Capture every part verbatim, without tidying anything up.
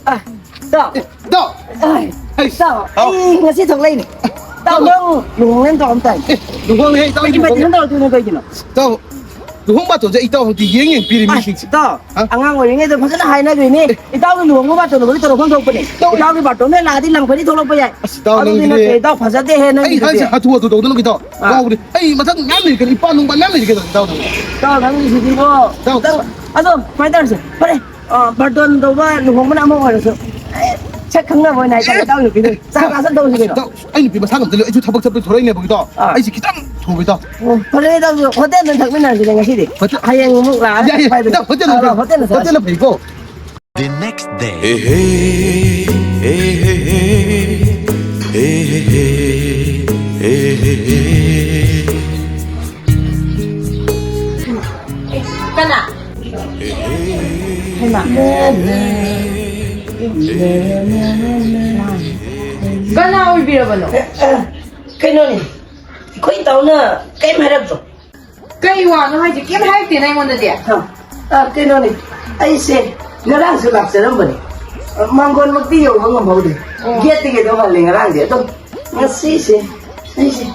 ꯑ, ꯏꯇꯥꯎ꯫ ꯑꯦ, ꯏꯇꯥꯎ꯫ ꯑ, ꯑꯩ, ꯏꯇꯥꯎ, ꯍꯩ꯫ ꯑꯩ ꯉꯁꯤ ꯊꯣꯛꯂꯛꯏꯅꯦ꯫ ꯏꯇꯥꯎ, ꯅꯪ ꯂꯨꯍꯣꯡꯉꯦꯅ ꯇꯧꯔꯝ ꯇꯥꯏ꯫ ꯑꯦ, ꯂꯨꯍꯣꯡꯉꯦ ꯏꯇꯥꯎ, ꯑꯩ ꯀꯩꯒꯤ ꯃꯇꯤꯛ ꯂꯨꯍꯣꯡꯉꯦ꯫ ꯇꯧꯔꯛꯇꯣꯏꯅꯣ ꯀꯩꯒꯤꯅꯣ? ꯏꯇꯥꯎ, ꯂꯨꯍꯣꯡ ꯕꯥꯇꯣꯟꯁꯦ ꯏꯇꯥꯎ ꯍꯧꯖꯤꯛ ꯌꯦꯡ ꯌꯦꯡ ꯄꯤꯔꯤ ꯑꯁ, ꯃꯤꯁꯤꯡꯁꯦ꯫ ꯏꯇꯥꯎ, ꯍꯥ? ꯑꯉꯥꯡ ꯑꯣꯏꯔꯤꯉꯩꯗ ꯐꯖꯅ ꯍꯥꯏꯅꯈ꯭ꯔꯤꯅꯦ꯫ ꯏꯇꯥꯎꯒꯤ ꯂꯨꯍꯣꯡꯕ ꯕꯥꯇꯣꯟ ꯅꯨꯃꯤꯠꯇ ꯇꯧꯔꯛꯐꯝ ꯊꯣꯛꯄꯅꯦ꯫ ꯏꯇꯥꯎ, ꯏꯇꯥꯎꯒꯤ ꯕꯥꯇꯣꯟ ꯍꯦꯛ ꯂꯥꯛꯑꯗꯤ ꯂꯪꯐꯗꯤ ꯊꯣꯛꯂꯛꯄ ꯌꯥꯏ꯫ ꯑꯁ, ꯏꯇꯥꯎ, ꯑꯗꯨꯗꯤ ꯅꯪꯒꯤꯗꯤ ꯅꯠꯇꯦ, ꯏꯇꯥꯎ, ꯐꯖꯗꯦꯍꯦ, ꯑꯩ ꯅꯪꯒꯤꯗꯨꯗꯤ꯫ ꯍꯥꯏꯁꯦ ꯍꯥꯊꯨ ꯍꯥꯊꯨ ꯇꯧꯗꯅ ꯏꯇꯥꯎ꯫ ꯑꯥ꯫ ꯀꯥꯎꯕꯅꯤ꯫ ꯑꯩ ꯃꯊꯪ ꯃꯌꯥꯝ ꯂꯩꯔꯤ ꯀꯩꯅꯣ, ꯏꯄꯥ ꯅꯨꯡꯄꯥ ꯃꯌꯥꯝ ꯂꯩꯔꯤ ꯀꯩꯅꯣ, ꯏꯇꯥꯎ꯫ ꯏꯇꯥꯎ, ꯅꯪꯒꯤꯁꯤꯗꯤꯀꯣ꯫ ꯏꯇꯥꯎ꯫ ꯏꯇꯥꯎ, ꯑꯗꯣ ꯁꯨꯃꯥꯏꯅ ꯇꯧꯔꯁꯦ꯫ ꯐꯔꯦ, ꯑ, ꯕꯥꯔꯇꯣꯟ ꯇꯧꯕ ꯂꯨꯍꯣꯡꯕꯅ ꯑꯃ ꯑꯣꯏꯔꯁꯨ, ꯑꯦ, ꯁꯛ ꯈꯪꯅꯕ ꯑꯣꯏꯅ ꯍꯥꯏꯇꯥꯔꯦ, ꯏꯇꯥꯎ ꯅꯨꯄꯤꯗꯣ꯫ ꯆꯥ ꯆꯥꯁꯟ ꯇꯧꯁꯤ ꯀꯩꯅꯣ꯫ ꯏꯇꯥꯎ, ꯑꯩ ꯅꯨꯄꯤ ꯃꯁꯥ ꯉꯝꯗ ꯂꯩ꯫ ꯑꯩꯁꯨ ꯊꯕꯛ ꯆꯠꯄ ꯊꯣꯔꯛꯏꯅꯦꯕ, ꯏꯇꯥꯎ꯫ ꯑꯥ꯫ ꯑꯩꯁꯦ ꯈꯤꯇꯪ ꯊꯨꯕ, ꯏꯇꯥꯎ꯫ ꯑꯣ, ꯐꯔꯦ, ꯏꯇꯥꯎ, ꯍꯣꯇꯦꯜꯗ ꯊꯛꯃꯤꯟꯅꯔꯁꯤꯅꯦ ꯉꯁꯤꯗꯤ꯫ ꯍꯣꯇꯦꯜ ꯍꯌꯦꯡ ꯑꯃꯨꯛ ꯂꯥꯛꯑꯒ ꯌꯥꯏ, ꯌꯥꯏ, ꯄꯥꯏꯕꯅꯦ꯫ ꯏꯇꯥꯎ, ꯍꯣꯇꯦꯜ ꯑꯥ, ꯍꯣꯇꯦꯜ꯫ ꯍꯣꯇꯦꯜꯗ ꯆꯥꯁꯤ꯫ ꯍꯣꯇꯦꯜꯅ ꯐꯩꯀꯣ꯫ The next day. Hey, hey, hey, hey, hey, hey, hey, hey, hey, hey, hey. ꯀꯅꯥ? ꯍꯩꯃꯥ꯫ ꯀꯅꯥ ꯑꯣꯏꯕꯤꯔꯕꯅꯣ? ꯀꯩꯅꯣꯅꯦ, ꯑꯩꯈꯣꯏ ꯏꯇꯥꯎꯅ ꯀꯔꯤꯝ ꯍꯥꯏꯔꯛꯇ꯭ꯔꯣ? ꯀꯩ ꯋꯥꯅꯣ ꯍꯥꯏꯁꯦ? ꯀꯩꯝ ꯍꯥꯏꯔꯛꯇꯦꯅ ꯑꯩꯉꯣꯟꯗꯗꯤ꯫ ꯍꯥ? ꯑ, ꯀꯩꯅꯣꯅꯦ, ꯑꯩꯁꯦ ꯉꯔꯥꯡꯁꯨ ꯂꯥꯛꯆꯔꯝꯕꯅꯦ꯫ ꯑ, ꯃꯥꯡꯒꯣꯟꯃꯛꯇꯤ ꯌꯧꯕ ꯉꯝꯍꯧꯗꯦ꯫ ꯑꯣ꯫ ꯒꯦꯠꯇꯒꯤ ꯑꯗꯨꯝ ꯍꯜꯂꯦ ꯉꯔꯥꯡꯗꯤ꯫ ꯑꯗꯣ ꯉꯁꯤꯁꯦ ꯑꯩꯁꯦ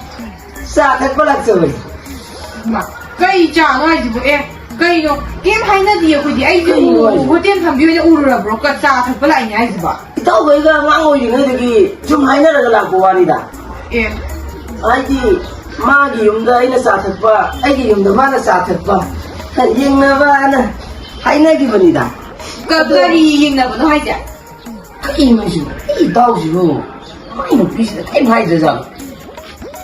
ꯆꯥ ꯊꯛꯄ ꯂꯥꯛꯆꯕꯅꯦ꯫ ꯃꯥ, ꯀꯩ ꯆꯥꯅꯣ ꯍꯥꯏꯁꯤꯕꯣ? ꯑꯦ, ꯀꯩꯅꯣ? ꯀꯩꯝ ꯍꯥꯏꯅꯗꯤꯌꯦ ꯑꯩꯈꯣꯏꯗꯤ꯫ ꯑꯩꯁꯨ ꯀꯩꯅꯣ ꯍꯥꯏꯁꯤꯕꯣ? ꯍꯣꯇꯦꯜ ꯐꯝꯕꯤ ꯑꯣꯏꯅ ꯎꯔꯨꯔꯕ꯭ꯔꯣ? ꯀ-, ꯆꯥ ꯊꯛꯄ ꯂꯥꯛꯏꯅꯦ ꯍꯥꯏꯁꯤꯕꯣ? ꯏꯇꯥꯎꯒ ꯑꯩꯒ ꯑꯉꯥꯡ ꯑꯣꯏꯔꯤꯉꯩꯗꯒꯤ ꯁꯨꯝ ꯍꯥꯏꯅꯔꯒ ꯂꯥꯛꯄ ꯋꯥꯅꯤꯗ꯫ ꯑꯦ, ꯍꯥꯏꯗꯤ ꯃꯥꯒꯤ ꯌꯨꯝꯗ ꯑꯩꯅ ꯆꯥ ꯊꯛꯄ, ꯑꯩꯒꯤ ꯌꯨꯝꯗ ꯃꯥꯅ ꯆꯥ ꯊꯛꯄ, ꯌꯦꯡꯅꯕꯅ ꯍꯥꯏꯅꯈꯤꯕꯅꯤꯗ꯫ ꯀ-, ꯀꯔꯤ ꯌꯦꯡꯅꯕꯅꯣ ꯍꯥꯏꯁꯦ? ꯀꯩꯅꯣ ꯍꯥꯏꯁꯤꯕꯣ? ꯑꯩ ꯏꯇꯥꯎꯁꯤꯕꯨ ꯃꯥꯏ ꯅꯨꯄꯤꯁꯤꯗ ꯀꯔꯤꯝ ꯍꯥꯏꯗ꯭ꯔꯖꯥꯠꯂꯣ?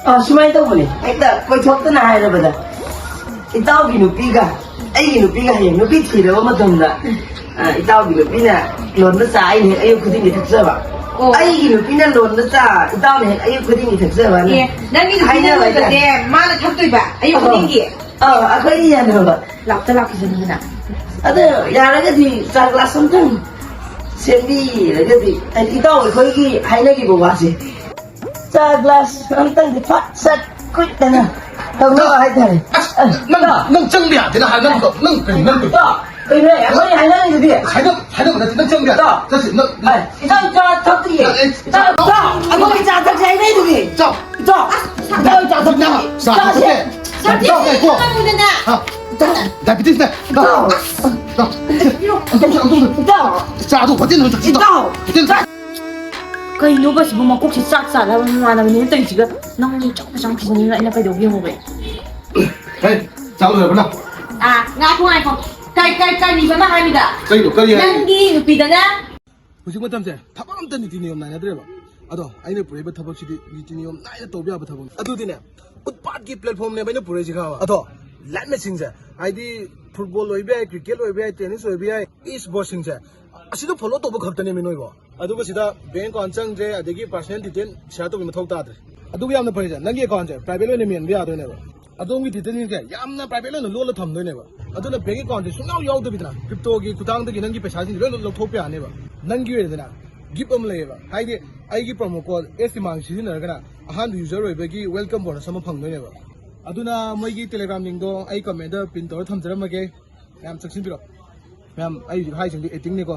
ꯑ, ꯁꯨꯃꯥꯏꯅ ꯇꯧꯕꯅꯦ, ꯍꯦꯛꯇ ꯀꯣꯏꯊꯣꯛꯇꯅ ꯍꯥꯏꯔꯕꯗ, ꯏꯇꯥꯎꯒꯤ ꯅꯨꯄꯤꯒ ꯑꯩꯒꯤ ꯅꯨꯄꯤꯒ ꯍꯌꯦꯡ ꯅꯨꯄꯤ ꯊꯤꯔꯕ ꯃꯇꯝꯗ, ꯑ, ꯏꯇꯥꯎꯒꯤ ꯅꯨꯄꯤꯅ ꯂꯣꯟꯕ ꯆꯥ ꯑꯩꯅ ꯍꯦꯛ ꯑꯌꯨꯛ ꯈꯨꯗꯤꯡꯒꯤ ꯊꯛꯆꯕ꯫ ꯑꯣ꯫ ꯑꯩꯒꯤ ꯅꯨꯄꯤꯅ ꯂꯣꯟꯕ ꯆꯥ ꯏꯇꯥꯎꯅ ꯍꯦꯛ ꯑꯌꯨꯛ ꯈꯨꯗꯤꯡꯒꯤ ꯊꯛꯆꯕ꯫ ꯑꯦ, ꯅꯪꯒꯤ ꯅꯨꯄꯤꯅ ꯍꯥꯏꯅꯕ ꯂꯣꯟꯕꯁꯦ ꯍꯥꯏꯇꯥꯔꯦ꯫ ꯃꯥꯅ ꯊꯛꯇꯣꯏꯕ ꯑꯌꯨꯛ ꯑꯍꯣꯏ꯫ ꯈꯨꯗꯤꯡꯒꯤ? ꯑꯧ, ꯑꯩꯈꯣꯏ ꯌꯥꯅꯕ꯫ ꯂꯥꯛꯇ ꯂꯥꯛꯈꯤꯁꯅꯨꯗꯅ꯫ ꯑꯗꯣ ꯌꯥꯔꯒꯗꯤ ꯆꯥ ꯒ꯭ꯂꯥꯁ ꯑꯝꯇꯪ ꯁꯦꯝꯕꯤꯔꯒꯗꯤ, ꯍꯥꯏꯗꯤ ꯏꯇꯥꯎ ꯑꯩꯈꯣꯏꯒꯤ ꯍꯥꯏꯅꯈꯤꯕ ꯋꯥꯁꯦ, ꯆꯥ ꯒ꯭ꯂꯥꯁ ꯑꯝꯇꯪꯗꯤ ꯐꯠ ꯁꯠ ꯀꯨꯏꯠꯇꯅ ꯇꯧꯅꯕ ꯍꯥꯏꯇꯥꯔꯦ꯫ ꯑꯁ, ꯅꯪ, ꯅꯪ ꯆꯪꯕ ꯌꯥꯗꯦꯅ ꯍꯥꯏ, ꯅꯪ, ꯅꯪ ꯀꯩꯅꯣ, ꯅꯪ ꯀꯩꯅꯣ? ꯏꯇꯥꯎ, ꯀꯩꯅꯣ ꯑꯩꯈꯣꯏ ꯍꯥꯏꯅꯔꯤꯗꯨꯗꯤ? ꯍꯥꯏꯅ ꯍꯥꯏꯅꯕ ꯅꯠꯇꯦ, ꯅꯪ ꯆꯪꯒꯦ꯫ ꯏꯇꯥꯎ꯫ ꯆꯠꯁꯤ, ꯅꯪ꯫ ꯑꯦ, ꯏꯇꯥꯎ ꯆꯥ ꯊꯛꯇ꯭ꯔꯤꯌꯦ꯫ ꯑꯦ, ꯏꯇꯥꯎ, ꯏꯇꯥꯎ, ꯑꯩꯈꯣꯏ ꯆꯥ ꯊꯛꯁꯦ ꯍꯥꯏꯅꯩꯗꯨꯗꯤ꯫ ꯏꯇꯥꯎ꯫ ꯏꯇꯥꯎ, ꯏꯇꯥꯎ ꯆꯥ ꯊꯛꯁꯦ꯫ ꯆꯥ ꯊꯛꯁꯦ꯫ ꯆꯥꯁꯦ꯫ ꯏꯇꯥꯎ, ꯏꯇꯥꯎ꯫ ꯉꯥꯏꯈꯣꯅꯦ꯫ ꯍꯥ? ꯏꯇꯥꯎ꯫ ꯗꯥꯏꯕꯤꯇꯤꯁ ꯅꯥꯏ꯫ ꯏꯇꯥꯎ꯫ ꯏꯇꯥꯎ꯫ ꯏꯇꯥꯎ꯫ ꯏꯇꯥꯎ꯫ ꯆꯥꯗꯣ ꯐꯖꯅ ꯊꯛꯁꯤ, ꯏꯇꯥꯎ꯫ ꯏꯇꯥꯎ꯫ ꯐꯖꯅ ꯊꯛꯁꯤ꯫ ꯀꯩꯅꯣꯕ ꯁꯤꯕꯨ ꯃꯀꯣꯛꯁꯤ ꯆꯥꯛ ꯆꯥꯗꯕ ꯃꯃꯥꯟꯅꯕꯅꯦꯅ ꯇꯧꯔꯤꯁꯤꯒ ꯅꯪ ꯆꯥꯛ ꯄꯩꯁꯥ ꯄꯤꯖꯅꯤꯡꯉ ꯑꯩꯅ ꯀꯩꯗꯧꯕ ꯌꯦꯡꯉꯨꯕ? ꯍꯦ, ꯆꯥꯛ ꯂꯣꯏꯔꯕ ꯅꯪ? ꯑꯥ, ꯉꯥꯏꯈꯣ, ꯉꯥꯏꯈꯣ꯫ ꯀꯩ, ꯀꯩ, ꯀꯔꯤꯕ ꯅꯪ ꯍꯥꯏꯃꯤꯗ? ꯀꯩꯅꯣ, ꯀꯔꯤ ꯍꯥꯏ? ꯅꯪꯒꯤ ꯅꯨꯄꯤꯗꯅ? ꯍꯧꯖꯤꯛ ꯃꯇꯝꯁꯦ ꯊꯕꯛ ꯑꯝꯇ ꯅꯤꯇꯤ ꯅꯤꯌꯣꯝ ꯅꯥꯏꯅꯗ꯭ꯔꯦꯕ꯫ ꯑꯗꯣ ꯑꯩꯅ ꯄꯨꯔꯛꯏꯕ ꯊꯕꯛꯁꯤꯗꯤ ꯅꯤꯇꯤ ꯅꯤꯌꯣꯝ ꯅꯥꯏꯅ ꯇꯧꯕ ꯌꯥꯕ ꯊꯕꯛꯅꯤ꯫ ꯑꯗꯨꯗꯤꯅꯦ, ꯎꯠꯄꯥꯠꯀꯤ platformꯅꯦꯕ ꯑꯩꯅ ꯄꯨꯔꯛꯏꯁꯤ, ꯈꯪꯉꯕ? ꯑꯗꯣ live matchingꯁꯦ, ꯍꯥꯏꯗꯤ football ꯑꯣꯏꯕ ꯌꯥꯏ, cricket ꯑꯣꯏꯕ ꯌꯥꯏ, tennis ꯑꯣꯏꯕ ꯌꯥꯏ, e-sportꯁꯤꯡꯁꯦ, ꯑꯁꯤꯗ follow ꯇꯧꯕ ꯈꯛꯇꯅꯦꯃꯤ ꯅꯣꯏꯕꯣ꯫ ꯑꯗꯨꯒ ꯁꯤꯗ bank account ꯆꯪꯗ꯭ꯔꯦ, ꯑꯗꯒꯤ personal detail share ꯇꯧꯕꯒꯤ ꯃꯊꯧ ꯇꯥꯗ꯭ꯔꯦ꯫ ꯑꯗꯨꯒ ꯌꯥꯝꯅ ꯐꯔꯤꯁꯦ, ꯅꯪꯒꯤ accountꯁꯦ private ꯑꯣꯏꯅ ꯃꯦꯟꯕ ꯌꯥꯗꯣꯏꯅꯦꯕ꯫ ꯑꯗꯣꯝꯒꯤ detailꯁꯤꯡꯁꯦ ꯌꯥꯝꯅ private ꯑꯣꯏꯅ ꯂꯣꯜꯂ ꯊꯝꯗꯣꯏꯅꯦꯕ꯫ ꯑꯗꯨꯅ bank accountꯁꯦ ꯁꯨꯡꯌꯥꯎ ꯌꯥꯎꯗꯕꯤꯗꯅ cryptoꯒꯤ ꯈꯨꯊꯥꯡꯗꯒꯤ ꯅꯪꯒꯤ ꯄꯩꯁꯥꯁꯤꯡꯁꯦ ꯂꯣꯏ ꯂꯧꯊꯣꯛꯄ ꯌꯥꯅꯦꯕ꯫ ꯅꯪꯒꯤ ꯑꯣꯏꯅꯗꯅ gift ꯑꯃ ꯂꯩꯌꯦꯕ, ꯍꯥꯏꯗꯤ ꯑꯩꯒꯤ promo code S T ꯃꯥꯡ ꯁꯤꯖꯤꯟꯅꯔꯒꯅ ꯑꯍꯥꯟꯕ user ꯑꯣꯏꯕꯒꯤ welcome bonus ꯑꯃ ꯐꯪꯗꯣꯏꯅꯦꯕ꯫ ꯑꯗꯨꯅ ꯃꯣꯏꯒꯤ Telegram linkꯗꯣ ꯑꯩ commentꯇ pin ꯇꯧꯔ ꯊꯝꯖꯔꯝꯃꯒꯦ, ꯃꯌꯥꯝ ꯆꯪꯁꯤꯟꯕꯤꯔꯣ꯫ ꯃꯌꯥꯝ, ꯑꯩ ꯍꯧꯖꯤꯛ ꯍꯥꯏꯁꯤꯡꯗꯣ actingꯅꯤꯀꯣ꯫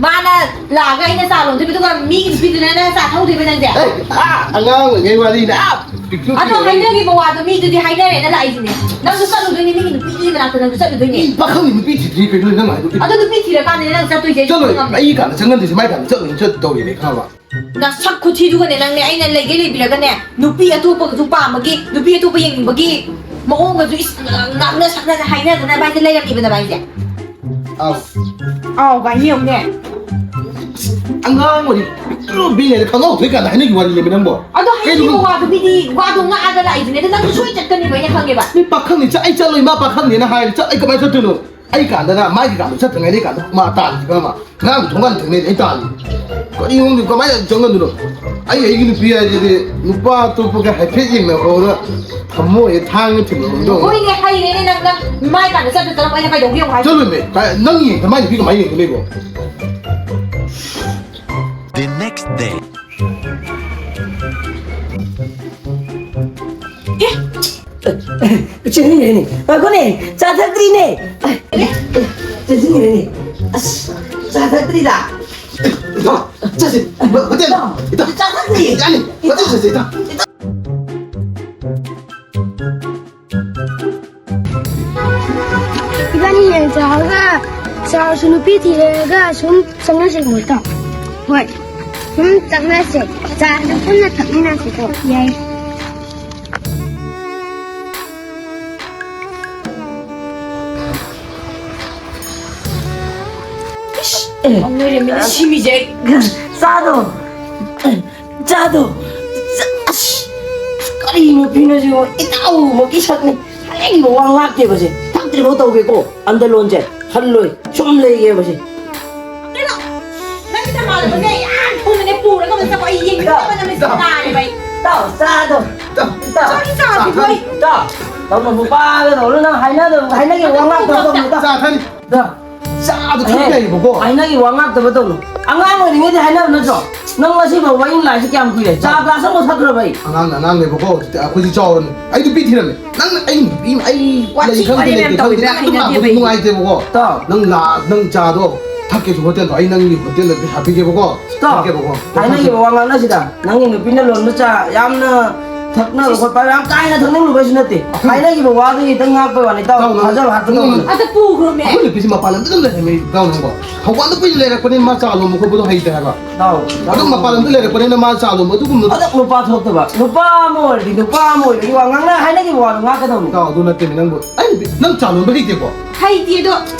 ꯃꯥꯅ ꯂꯥꯛꯑꯒ ꯑꯩꯅ ꯆꯥ ꯂꯣꯟꯗꯣꯏꯕ, ꯑꯗꯨꯒ ꯃꯤꯒꯤ ꯅꯨꯄꯤꯗꯨꯅ ꯅꯪ ꯆꯥ ꯊꯧꯗꯣꯏꯕ ꯅꯪꯁꯦ? ꯑꯦ, ꯑꯥ, ꯑꯉꯥꯡ ꯑꯣꯏꯔꯤꯉꯩ ꯋꯥꯔꯤꯅꯦ, ꯑꯥ, ꯄꯤꯛꯇ꯭ꯔꯨ ꯑꯗꯣ ꯄꯤꯛꯏꯉꯩ꯫ ꯍꯥꯏꯅꯈꯤꯕ ꯋꯥꯗꯣ ꯃꯤꯗꯨꯗꯤ ꯍꯥꯏꯅꯔꯦꯅ ꯂꯥꯛꯏꯁꯤꯅꯦ꯫ ꯅꯪꯁꯨ ꯆꯠꯂꯨꯗꯣꯏꯅꯦ, ꯃꯤꯒꯤ ꯅꯨꯄꯤꯒꯤ ꯃꯅꯥꯛꯇ ꯅꯪꯁꯨ ꯆꯠꯂꯨꯗꯣꯏꯅꯦ꯫ ꯃꯤ ꯄꯥꯈꯪꯒꯤ ꯅꯨꯄꯤ ꯊꯤꯗ꯭ꯔꯤ ꯀꯩꯅꯣ ꯅꯪ ꯍꯥꯏꯗꯣ? ꯑꯗꯣ ꯅꯨꯄꯤ ꯊꯤꯔꯀꯥꯟꯗꯅꯦ ꯅꯪ ꯆꯠꯇꯣꯏꯁꯦ꯫ ꯆꯠꯂꯣꯏ, ꯉꯝꯃꯦ꯫ ꯑꯩ ꯀꯥꯟꯗ ꯆꯪꯍꯟꯗꯣꯏꯁꯦ, ꯃꯥꯏ ꯀꯥꯟꯗ ꯆꯠꯂꯣꯏ, ꯆꯠꯇꯧꯔꯤꯅꯦ, ꯈꯪꯉꯕ? ꯅꯁꯛ ꯈꯨꯊꯤꯗꯨꯒꯅꯦ ꯅꯪꯅꯦ ꯑꯩꯅ ꯂꯩꯒꯦ ꯂꯩꯕꯤꯔꯒꯅꯦ ꯅꯨꯄꯤ ꯑꯇꯣꯞꯄꯒꯁꯨ ꯄꯥꯝꯕꯒꯤ, ꯅꯨꯄꯤ ꯑꯇꯣꯞꯄ ꯌꯦꯡꯅꯤꯡꯕꯒꯤ ꯃꯑꯣꯡꯒꯁꯨ ꯏꯁ ꯉꯥꯡꯅ ꯁꯛꯅꯗꯅ ꯍꯥꯏꯅꯗꯅ ꯚꯥꯏꯁꯦ ꯂꯩꯔꯝꯃꯤꯕ ꯅꯚꯥꯏꯁꯦ꯫ ꯑꯥꯎ꯫ ꯑꯥꯎ ꯚꯥꯏ ꯌꯦꯡꯉꯨꯅꯦ꯫ ꯑꯉꯥꯡ ꯑꯣꯏꯔꯤ, ꯄꯤꯛꯇ꯭ꯔꯨ ꯄꯤꯛꯏꯉꯩꯗ ꯈꯪꯍꯧꯗ꯭ꯔꯤ ꯀꯥꯟꯗ ꯍꯥꯏꯅꯈꯤꯕ ꯋꯥꯔꯤꯅꯦꯕ ꯅꯪꯕꯣ꯫ ꯑꯗꯣ ꯀꯩꯅꯣ ꯍꯥꯏꯅꯤꯡꯕ ꯈꯪ- ꯋꯥꯗꯣ ꯃꯤꯗꯤ ꯋꯥꯗꯣ ꯉꯥꯛꯑꯒ ꯂꯥꯛꯏꯁꯤꯅꯦ, ꯑꯗꯣ ꯅꯪꯁꯨ ꯁꯣꯏ ꯆꯠꯀꯅꯤꯕ ꯑꯩꯅ ꯈꯪꯉꯦꯕ꯫ ꯃꯤ ꯄꯥꯈꯪꯅꯤ, ꯆꯠ-, ꯑꯩ ꯆꯠꯂꯣꯏ, ꯃꯥ ꯄꯥꯈꯪꯅꯦꯅ ꯍꯥꯏꯔꯦ, ꯆꯠ-, ꯑꯩ ꯀꯃꯥꯏꯅ ꯆꯠꯇꯣꯏꯅꯣ? ꯑꯩ ꯀꯥꯟꯗꯅ ꯃꯥꯒꯤ ꯀꯥꯟꯗ ꯆꯠꯇ꯭ꯔꯤꯉꯩꯗ ꯑꯩ ꯀꯥꯟꯗ ꯃꯥ ꯇꯥꯜꯂꯤꯁꯤꯕ ꯑꯃ꯫ ꯉꯔꯥꯡ ꯊꯣꯡꯒꯥꯟ ꯊꯦꯡꯅꯩ ꯑꯩ ꯇꯥꯜꯂꯤ꯫ ꯀꯔꯤ ꯈꯪꯗꯦ, ꯀꯃꯥꯏꯅ ꯆꯪꯍꯟꯗꯣꯏꯅꯣ? ꯑꯩ ꯑꯩꯒꯤ ꯅꯨꯄꯤ ꯍꯥꯏꯁꯤꯗꯤ ꯅꯨꯄꯥ ꯑꯇꯣꯞꯄꯒ ꯍꯥꯏꯐꯦꯠ ꯌꯦꯡꯅꯕꯗ ꯊꯝꯃꯣꯏ ꯊꯥꯡꯅ ꯊꯤꯟꯕ ꯉꯝꯗꯧ꯫ ꯍꯣꯏꯅꯦ, ꯍꯩꯔꯦꯅꯦ ꯅꯪ, ꯅꯪ ꯃꯥꯏ ꯀꯥꯟꯗ ꯆꯠꯇ ꯆꯠꯂꯛꯄ ꯑꯩꯅ ꯀꯩꯗꯧꯒꯦ ꯌꯦꯡꯉꯨ ꯍꯥꯏꯁꯦ? ꯆꯠꯂꯣꯏꯃꯦ꯫ ꯀꯥꯏ-, ꯅꯪ ꯌꯦꯡꯗ ꯃꯥꯏ ꯅꯨꯄꯤ ꯀꯃꯥꯏꯅ ꯌꯦꯡꯗꯣꯏꯅꯣ ꯏꯕꯣ? The next day. ꯆꯦꯟꯈ꯭ꯔꯦꯅꯦ꯫ ꯉꯥꯏꯈꯣꯅꯦ, ꯆꯥ ꯊꯛꯇ꯭ꯔꯤꯅꯦ꯫ ꯆꯠꯁꯤꯟꯈ꯭ꯔꯦꯅꯦ꯫ ꯑꯁ, ꯆꯥ ꯊꯛꯇ꯭ꯔꯤꯗ꯫ ꯏꯇꯥꯎ, ꯆꯠꯁꯤ꯫ ꯍꯣꯇꯦꯜꯗ꯫ ꯏꯇꯥꯎ, ꯆꯥ ꯊꯛꯇ꯭ꯔꯤꯌꯦ꯫ ꯌꯥꯅꯤ꯫ ꯍꯣꯇꯦꯜ ꯆꯠꯁꯤ, ꯏꯇꯥꯎ꯫ ꯏꯕꯥꯅꯤ ꯌꯦꯟ ꯆꯥꯔꯒ ꯆꯥꯔꯁꯨ ꯅꯨꯄꯤ ꯊꯤꯔꯒ ꯁꯨꯝ ꯆꯪꯅꯁꯦ ꯃꯣꯏꯇ꯫ ꯍꯣꯏ꯫ ꯁꯨꯝ ꯆꯪꯅꯁꯦ꯫ ꯆꯥꯁꯨ ꯄꯨꯟꯅ ꯊꯛꯃꯤꯟꯅꯁꯤꯀꯣ꯫ ꯌꯥꯏ꯫ ꯏꯁ, ꯑꯦ, ꯂꯣꯏꯔꯦ, ꯃꯤꯅ ꯁꯤꯃꯤꯁꯦ ꯑꯩ꯫ ꯆꯥꯗꯣ꯫ ꯆꯥꯗꯣ꯫ ꯆꯥ-, ꯑꯁ, ꯀꯔꯤ ꯅꯨꯄꯤꯅꯣ ꯁꯤꯕꯣ? ꯏꯇꯥꯎꯃꯛꯀꯤ ꯁꯛꯅꯤ꯫ ꯍꯥꯏꯔꯤꯕ ꯋꯥ ꯉꯥꯛꯇꯦꯕꯁꯦ꯫ ꯊꯛꯇ꯭ꯔꯤꯐꯥꯎ ꯇꯧꯒꯦꯀꯣ꯫ ꯑꯟꯗ ꯂꯣꯟꯁꯦ ꯍꯜꯂꯣꯏ꯫ ꯁꯨꯝ ꯂꯩꯒꯦꯕꯁꯦ꯫ ꯀꯩꯅꯣ? ꯅꯪꯒꯤ ꯅꯃꯥꯟꯅꯕꯁꯦ ꯌꯥꯝ ꯊꯨꯅꯅꯦ ꯄꯨꯔꯒ ꯑꯃ ꯆꯠꯄ ꯑꯩ ꯌꯦꯡꯅꯤꯡꯗꯕꯅ ꯃꯤꯠꯁꯦ ꯅꯥꯔꯦꯕ ꯑꯩ꯫ ꯇꯥꯎ, ꯆꯥꯗꯣ꯫ ꯇꯥꯎ, ꯇꯥꯎ꯫ ꯆꯥꯗꯣ꯫ ꯇꯥꯎ꯫ ꯇꯧꯅꯨ, ꯅꯨꯄꯥꯒ ꯇꯧꯅꯨ, ꯅꯪ ꯍꯥꯏꯅꯗꯕ, ꯍꯥꯏꯅꯒꯦ ꯋꯥ ꯉꯥꯛꯇ ꯇꯧꯅꯨ, ꯇꯥꯎ꯫ ꯆꯥ ꯊꯛꯅꯤ꯫ ꯇꯥꯎ꯫ ꯆꯥꯗꯣ ꯊꯛꯄ ꯑꯦ, ꯌꯥꯏꯌꯦꯕꯀꯣ꯫ ꯍꯥꯏꯅꯒꯤ ꯋꯥ ꯉꯥꯛꯇꯕ ꯇꯧꯅꯨ꯫ ꯑꯉꯥꯡ ꯑꯣꯏꯔꯤꯉꯩꯗꯤ ꯍꯥꯏꯅꯕ ꯅꯠꯇ꯭ꯔꯣ? ꯅꯪ ꯉꯁꯤ ꯐꯥꯎꯕ ꯑꯩꯅ ꯂꯥꯛꯏꯁꯦ ꯀꯌꯥꯝ ꯀꯨꯏꯔꯦ? ꯆꯥ ꯒ꯭ꯂꯥꯁ ꯑꯃ ꯊꯛꯈ꯭ꯔꯕ ꯑꯩ? ꯑꯉꯥꯡꯅ ꯑꯉꯥꯡꯅꯦꯕꯀꯣ, ꯍꯧꯖꯤꯛꯇꯤ ꯑꯩꯈꯣꯏꯗꯤ ꯆꯥꯎꯔꯕꯅꯤ꯫ ꯑꯩ ꯅꯨꯄꯤ ꯊꯤꯔꯝꯃꯦ꯫ ꯅꯪ ꯑꯩ ꯅꯨꯄꯤ, ꯑꯩ ꯋꯥꯊꯤ ꯂꯩ ꯈꯪꯗꯦ ꯋꯥꯔꯦꯝ ꯂꯩꯇꯦ ꯌꯥꯝ ꯈꯪꯗꯦ꯫ ꯇꯧꯋꯤꯗ, ꯅꯪ ꯑꯗꯨꯝ ꯍꯩꯅꯗꯦꯕ ꯂꯥꯛꯄꯗꯣ ꯑꯩ꯫ ꯅꯨꯡꯉꯥꯏꯇꯦꯕꯀꯣ꯫ ꯇꯥꯎ꯫ ꯅꯪ ꯂꯥ-, ꯅꯪ ꯆꯥꯗꯣ ꯊꯛꯀꯦꯁꯨ ꯍꯣꯇꯦꯜꯗꯣ ꯑꯩ ꯅꯪꯒꯤ ꯍꯣꯇꯦꯜꯗ ꯄꯩꯁꯥ ꯄꯤꯒꯦꯕꯀꯣ꯫ ꯇꯥꯎ꯫ ꯊꯛꯀꯦꯕꯀꯣ꯫ ꯍꯥꯏꯅꯈꯤꯕ ꯋꯥ ꯉꯥꯡꯅꯁꯤꯗ꯫ ꯅꯪꯒꯤ ꯅꯨꯄꯤꯅ ꯂꯣꯟꯕ ꯆꯥ ꯌꯥꯝꯅ ꯊꯛꯅꯕ ꯈꯣꯠꯄ ꯌꯥꯝ ꯀꯥ ꯍꯦꯟꯅ ꯊꯛꯅꯤꯡꯂꯨꯕꯩꯁꯨ ꯅꯠꯇꯦ꯫ ꯑꯩꯈꯣꯏ ꯍꯥꯏꯅꯈꯤꯕ ꯋꯥꯗꯨ ꯈꯤꯇꯪ ꯉꯥꯛꯄꯩ ꯋꯥꯅꯤ꯫ ꯇꯥꯎ, ꯇꯥꯎ, ꯊꯥꯖꯕ ꯍꯥꯠꯄ ꯇꯧꯒꯅꯨ꯫ ꯑꯗ ꯄꯨꯈ꯭ꯔꯣꯃꯦ꯫ ꯑꯩꯈꯣꯏ ꯅꯨꯄꯤꯁꯤ ꯃꯄꯥꯟ ꯂꯝꯗ ꯑꯗꯨꯝ ꯂꯩꯔꯝꯃꯦ, ꯏꯇꯥꯎ ꯅꯪꯕꯣ꯫ ꯍꯧꯕꯥꯜꯗ ꯀꯨꯏꯅ ꯂꯩꯔꯛꯄꯅꯤꯅ ꯃꯥ ꯆꯥ ꯂꯣꯟꯕ ꯈꯣꯠꯄꯗꯣ ꯍꯩꯇꯦ ꯍꯥꯏꯕ꯫ ꯇꯥꯎ꯫ ꯑꯗꯨꯝ ꯃꯄꯥꯟ ꯂꯝꯗ ꯂꯩꯔꯛꯄꯅꯤꯅ ꯃꯥ ꯆꯥ ꯂꯣꯟꯕ ꯑꯗꯨꯒꯨꯝꯕꯗꯣ ꯑꯗꯨ ꯅꯨꯄꯥ ꯊꯣꯛꯇꯕ꯫ ꯅꯨꯄꯥ ꯑꯃ ꯑꯣꯏꯔꯗꯤ ꯅꯨꯄꯥ ꯑꯃ ꯑꯣꯏꯕꯒꯤ ꯋꯥ ꯉꯥꯡꯅ ꯍꯥꯏꯅꯈꯤꯕ ꯋꯥꯗꯣ ꯉꯥꯛꯀꯗꯧꯅꯤ꯫ ꯇꯥꯎ, ꯑꯗꯨ ꯅꯠꯇꯦꯃꯤ ꯅꯪꯕꯨ꯫ ꯑꯩ ꯅꯨꯄꯤ, ꯅꯪ ꯆꯥ ꯂꯣꯟꯕ ꯍꯩꯇꯦꯀꯣ? ꯍꯩꯇꯦ ꯑꯗꯣ꯫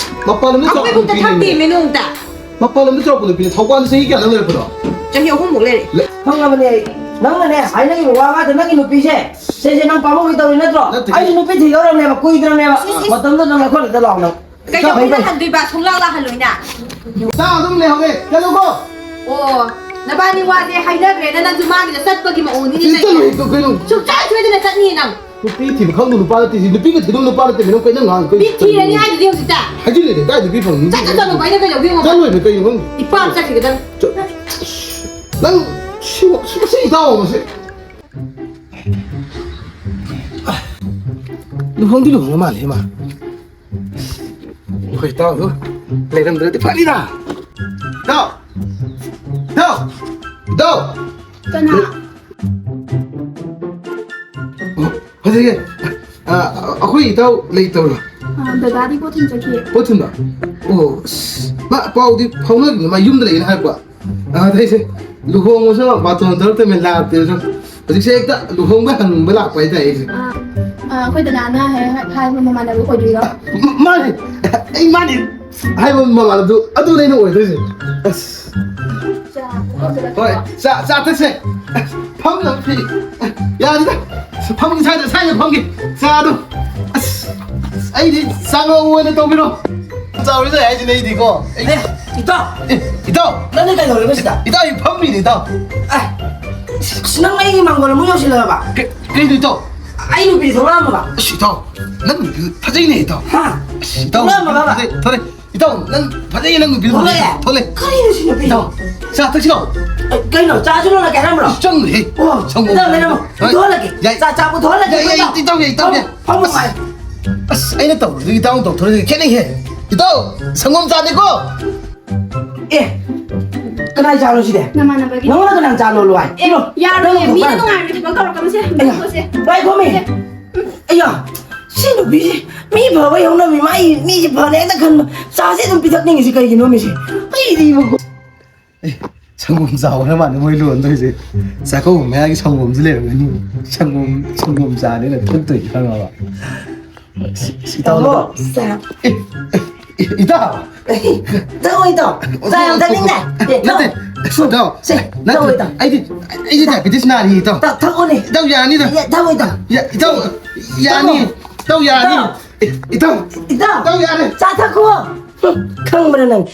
ꯃꯄꯥꯟ ꯂꯝꯗ ꯆꯥꯎꯔꯛꯄ ꯑꯩꯈꯣꯏꯕꯨꯛꯇ ꯅꯨꯄꯤꯅꯦꯃꯤ꯫ ꯊꯛꯇꯦꯃꯤ ꯅꯣꯡꯇ꯫ ꯃꯄꯥꯟ ꯂꯝꯗ ꯆꯥꯎꯔꯛꯄ ꯅꯨꯄꯤꯅꯦ꯫ ꯊꯧꯕꯥꯜꯗ ꯆꯍꯤ ꯀꯌꯥ ꯅꯪ ꯂꯩꯔꯛꯄꯅꯣ? ꯆꯍꯤ ꯑꯍꯨꯝꯃꯨꯛ ꯂꯩꯔꯦ꯫ ꯂꯩ- ꯈꯪꯉꯕꯅꯦ ꯑꯩ꯫ ꯅꯪꯅꯅꯦ ꯍꯥꯏꯅꯈꯤꯕ ꯋꯥ ꯉꯥꯛꯇ ꯅꯪꯒꯤ ꯅꯨꯄꯤꯁꯦ꯫ ꯁꯦ, ꯁꯦ, ꯅꯪ ꯄꯥꯝꯃꯨꯕꯩ ꯇꯧꯔꯤ ꯅꯠꯇ꯭ꯔꯣ? ꯅꯠꯇꯦ꯫ ꯑꯩꯁꯨ ꯅꯨꯄꯤ ꯊꯤꯗꯧꯔꯕꯅꯦꯕ, ꯀꯨꯏꯗ꯭ꯔꯕꯅꯦꯕ꯫ ꯏꯁ, ꯏꯁ꯫ ꯃꯇꯝꯗꯣ ꯅꯪ ꯑꯩꯈꯣꯏ ꯂꯩꯇ ꯂꯥꯛꯑꯣ ꯅꯪ꯫ ꯀꯩꯗꯧꯕꯩ ꯐꯩ, ꯐꯩ꯫ ꯂꯥꯛꯍꯟꯗꯣꯏꯕ? ꯁꯨꯡꯂꯥꯛ ꯂꯥꯛꯍꯜꯂꯣꯏꯅ꯫ ꯆꯥ ꯑꯗꯨꯝ ꯂꯩꯍꯧꯔꯦ꯫ ꯆꯠꯂꯨꯀꯣ꯫ ꯑꯣ, ꯅꯕꯥꯅꯤ ꯋꯥꯁꯦ ꯍꯥꯏꯅꯈ꯭ꯔꯦꯗ, ꯅꯪꯁꯨ ꯃꯥꯒꯤꯗ ꯆꯠꯄꯒꯤ ꯃꯑꯣꯡꯅꯤꯅꯦ ꯁꯤ ꯅꯪꯒꯤ꯫ ꯆꯠꯂꯨ, ꯀꯩꯅꯣ? ꯁꯨꯡꯁꯣꯏ ꯁꯣꯏꯗꯅ ꯆꯠꯅꯤꯌꯦ ꯅꯪ꯫ ꯅꯨꯄꯤ ꯊꯤꯕ ꯈꯪꯗꯕ ꯅꯨꯄꯥ ꯅꯠꯇꯦ ꯁꯤ꯫ ꯅꯨꯄꯤꯒ ꯊꯤꯗꯧ ꯅꯨꯄꯥ ꯅꯠꯇꯦ, ꯅꯪ ꯀꯩꯅꯣ ꯉꯥꯡ-, ꯀꯩꯅꯣ? ꯃꯤ ꯊꯤꯔꯅꯤ ꯍꯥꯏꯗꯨꯗꯤ ꯍꯧꯖꯤꯛꯇ꯫ ꯍꯥꯏꯖꯤꯜꯂꯦ, ꯀꯥꯏ ꯅꯨꯄꯤ ꯐꯪꯅꯤ? ꯆꯠ, ꯆꯠ, ꯆꯠꯂꯨ, ꯀꯩꯅꯣ, ꯀꯩꯗꯧꯒꯦ ꯌꯦꯡꯉꯣ꯫ ꯆꯠꯂꯣꯏꯕ, ꯀꯩꯅꯣ ꯈꯪꯗꯦ꯫ ꯏꯄꯥꯝ ꯆꯠꯈꯤꯒꯗꯕꯅꯤ꯫ ꯆꯠ-, ꯅꯪ ꯁꯤ, ꯁꯤ, ꯁꯤ ꯏꯇꯥꯎ ꯑꯃꯁꯦ꯫ ꯂꯨꯍꯣꯡꯗꯤ ꯂꯨꯍꯣꯡꯉ ꯃꯥꯜꯂꯦ ꯃꯥ꯫ ꯑꯩꯈꯣꯏ ꯏꯇꯥꯎꯗꯣ ꯂꯩꯔꯝꯗ꯭ꯔꯗꯤ ꯐꯅꯤꯗ꯫ ꯏꯇꯥꯎ! ꯏꯇꯥꯎ! ꯏꯇꯥꯎ! ꯀꯅꯥ? ꯑꯣ, ꯐꯖꯩꯌꯦ꯫ ꯑ, ꯑꯩꯈꯣꯏ ꯏꯇꯥꯎ ꯂꯩꯇꯕ꯭ꯔꯣ? ꯑ, ꯗꯗꯥꯗꯤ ꯄꯣꯠ ꯊꯤꯟ ꯆꯠꯈꯤꯌꯦ꯫ ꯄꯣꯠ ꯊꯤꯟꯕ? ꯑꯣ, ꯑꯁ, ꯃꯥ ꯄꯥꯎꯗꯤ ꯐꯥꯎꯅꯗ꯭ꯔꯤꯕꯅꯦ, ꯃꯥ ꯌꯨꯝꯗ ꯂꯩꯌꯦꯅ ꯍꯥꯏꯔꯛꯄ꯫ ꯑ, ꯑꯗꯩꯁꯦ ꯂꯨꯍꯣꯡꯕꯁꯨ ꯕꯥꯇꯣꯟ ꯇꯧꯔꯛꯇꯕꯅꯤ, ꯂꯥꯛꯇꯦꯁꯨ꯫ ꯍꯧꯖꯤꯛꯁꯦ ꯍꯦꯛꯇ ꯂꯨꯍꯣꯡꯕ ꯍꯪꯕ ꯂꯥꯛꯄ ꯍꯥꯏꯇꯥꯔꯦ ꯑꯩꯁꯦ꯫ ꯑ, ꯑ, ꯑꯩꯈꯣꯏ ꯗꯗꯥꯅ ꯍꯦꯛ ꯍꯥꯏꯕ ꯃꯃꯥꯟꯅꯕ ꯑꯣꯏꯗꯣꯏꯔꯣ? ꯃꯥꯅꯦ, ꯑꯩ ꯃꯥꯅꯦ꯫ ꯍꯥꯏꯕ ꯃꯃꯥꯟꯅꯕꯗꯨ ꯑꯗꯨꯅꯦ ꯑꯩꯅ ꯑꯣꯏꯗꯣꯏꯁꯦ꯫ ꯑꯁ꯫ ꯆꯥ, ꯍꯣꯏ, ꯆꯥ, ꯆꯥ ꯊꯛꯁꯦ꯫ ꯐꯝꯅꯕ ꯐꯤ꯫ ꯌꯥꯔꯦꯗ꯫ ꯐꯝꯒꯤ ꯁ꯭ꯋꯥꯏꯗ, ꯁ꯭ꯋꯥꯏꯗ ꯐꯝꯒꯤ꯫ ꯆꯥꯗꯣ꯫ ꯑꯁ, ꯑꯩꯗꯤ ꯆꯥꯉꯧ ꯑꯣꯏꯅ ꯇꯧꯕꯤꯔꯣ꯫ ꯆꯥꯎꯔꯤ ꯂꯩ ꯍꯥꯏꯁꯤꯅꯦ ꯑꯩꯗꯤꯀꯣ꯫ ꯑꯩ ꯑꯦ, ꯏꯇꯥꯎ! ꯑꯦ, ꯏꯇꯥꯎ! ꯅꯪꯗꯤ ꯀꯩꯗꯧꯔꯤꯕ ꯁꯤꯗ? ꯏꯇꯥꯎ, ꯑꯩ ꯐꯝꯃꯤꯅꯦ, ꯏꯇꯥꯎ꯫ ꯑꯦ, ꯑꯁ, ꯅꯪ ꯑꯩꯒꯤ ꯃꯥꯡꯒꯣꯜ ꯑꯃꯨꯛ ꯌꯧꯁꯤꯜꯂꯛꯑꯕ? ꯀꯩ-, ꯀꯩꯅꯣ, ꯏꯇꯥꯎ? ꯑꯩ ꯅꯨꯄꯤ ꯊꯣꯛꯂꯛꯑꯝꯃꯕ? ꯑꯁ, ꯏꯇꯥꯎ, ꯅꯪ ꯅꯨꯄꯤꯗꯨ ꯐꯖꯩꯅꯦ, ꯏꯇꯥꯎ꯫ ꯍꯥ? ꯑꯁ, ꯏꯇꯥꯎ, ꯊꯣꯛꯂꯛꯑꯝꯃꯕ? ꯐꯖꯩ, ꯊꯣꯛꯂꯛꯑꯦ꯫ ꯏꯇꯥꯎ, ꯅꯪ ꯐꯖꯩ, ꯅꯪ ꯅꯨꯄꯤꯗꯨ ꯊꯣꯛꯂꯛꯑꯦ? ꯊꯣꯛꯂꯛꯑꯦ꯫ ꯀꯔꯤꯅꯣ ꯁꯤ ꯅꯨꯄꯤ? ꯏꯇꯥꯎ, ꯆꯥ ꯊꯛꯁꯤ ꯂꯥꯎ꯫ ꯑꯦ, ꯀꯩꯅꯣ, ꯆꯥꯁꯨ ꯂꯣꯜꯂꯛꯀꯦ ꯍꯥꯏꯔꯝꯕ꯭ꯔꯣ? ꯑꯁ, ꯆꯪꯉꯨꯍꯦ꯫ ꯑꯣ, ꯁꯪꯒꯣꯝ꯫ ꯏꯇꯥꯎ, ꯂꯩꯔꯝꯃꯣ꯫ ꯍꯣꯏ꯫ ꯄꯨꯊꯣꯛꯍꯜꯂꯛꯀꯦ꯫ ꯌꯥꯏ꯫ ꯆꯥ, ꯆꯥ ꯄꯨꯊꯣꯛꯍꯜꯂꯛꯀꯦ, ꯌꯥꯏ, ꯌꯥꯏ, ꯏꯇꯥꯎ꯫ ꯏꯇꯥꯎ, ꯌꯥꯏ, ꯏꯇꯥꯎ, ꯌꯥꯏ꯫ ꯐꯝꯃꯣ, ꯐꯝꯃꯣ, ꯑꯁ, ꯉꯥꯏ꯫ ꯑꯁ, ꯑꯩꯅ ꯇꯧꯕꯗꯨ ꯏꯇꯥꯎꯅ ꯇꯧꯊꯣꯔꯛꯏꯁꯦ ꯈꯦꯠꯅꯩꯍꯦ꯫ ꯏꯇꯥꯎ, ꯁꯪꯒꯣꯝ ꯆꯥꯅꯤꯀꯣ? ꯑꯦ, ꯀꯅꯥꯏ ꯆꯥꯅꯣ ꯁꯤꯗꯤ? ꯅꯃꯥꯟꯅꯕꯒꯤ꯫ ꯅꯉꯣꯟꯗ ꯀꯅꯥꯅ ꯆꯥ ꯂꯣꯜꯂꯣ ꯍꯥꯏ? ꯑꯦ, ꯏꯃꯥ, ꯌꯥꯔꯣꯏꯌꯦ꯫ ꯅꯪ ꯃꯤꯅ ꯀꯃꯥꯏ-, ꯅꯨꯡꯉꯥꯏꯔꯣꯏ ꯊꯕꯛ ꯇꯧꯔꯛꯀꯅꯨꯁꯦ꯫ ꯑꯩꯌꯥ, ꯇꯣꯛꯑꯁꯦ꯫ ꯉꯥꯏꯈꯣꯃꯤ꯫ ꯑꯦ꯫ ꯑꯩꯌꯥ, ꯁꯤ ꯅꯨꯄꯤꯁꯤ ꯃꯤ ꯐꯕ ꯌꯧꯅꯕꯤ, ꯃꯥꯏ ꯃꯤꯁꯤ ꯐꯅꯦꯅ ꯈꯟꯕ꯫ ꯆꯥꯁꯦ ꯑꯗꯨꯝ ꯄꯤꯊꯛꯅꯤꯡꯉꯤꯁꯤ ꯀꯩꯒꯤꯅꯣ ꯃꯤꯁꯤ? ꯑꯩꯗꯤ ꯏꯕꯣ꯫ ꯑꯦ, ꯁꯪꯒꯣꯝ ꯆꯥꯎꯅ ꯃꯥꯅ ꯃꯣꯏ ꯂꯣꯟꯗꯣꯏꯁꯦ꯫ ꯆꯥꯛꯀꯧꯕ ꯃꯌꯥꯒꯤ ꯁꯪꯒꯣꯝꯁꯨ ꯂꯩꯔꯝꯒꯅꯤ꯫ ꯁꯪꯒꯣꯝ, ꯁꯪꯒꯣꯝ ꯆꯥꯅꯦꯅ ꯊꯛꯇꯣꯏꯁꯦ ꯈꯪꯉꯕ? ꯁꯤ, ꯁꯤ ꯏꯇꯥꯎ ꯇꯥꯃꯣ, ꯅꯠꯇ꯭ꯔꯣ? ꯆꯥ꯫ ꯑꯦ, ꯑꯦ, ꯏꯇꯥꯎ! ꯊꯛꯑꯣ, ꯏꯇꯥꯎ꯫ ꯆꯥ ꯌꯥꯝ ꯊꯛꯅꯤꯡꯗꯥꯏ? ꯑꯦ, ꯅꯠꯇꯦ, ꯊꯛꯑꯣ꯫ ꯏꯇꯥꯎ, ꯁꯦ, ꯅꯠꯇꯦ, ꯊꯛꯑꯣ, ꯏꯇꯥꯎ꯫ ꯑꯩꯗꯤ, ꯑꯩꯗꯤ diabetes ꯅꯥꯔꯤ, ꯏꯇꯥꯎ꯫ ꯊꯛ-, ꯊꯛꯑꯣꯅꯦ꯫ ꯏꯇꯥꯎ, ꯌꯥꯅꯤꯗ꯫ ꯌꯥ-, ꯊꯛꯑꯣ, ꯏꯇꯥꯎ꯫ ꯌꯥ-, ꯏꯇꯥꯎ, ꯌꯥꯅꯤ꯫ ꯊꯛꯑꯣ꯫ ꯏꯇꯥꯎ, ꯌꯥꯅꯤ꯫ ꯏꯇꯥꯎ꯫ ꯑꯦ, ꯏꯇꯥꯎ꯫ ꯏꯇꯥꯎ꯫ ꯏꯇꯥꯎ, ꯌꯥꯔꯦ꯫ ꯆꯥ ꯊꯛꯈꯣ꯫ ꯍꯨꯝ, ꯈꯪꯕ꯭ꯔꯥ ꯅꯪ?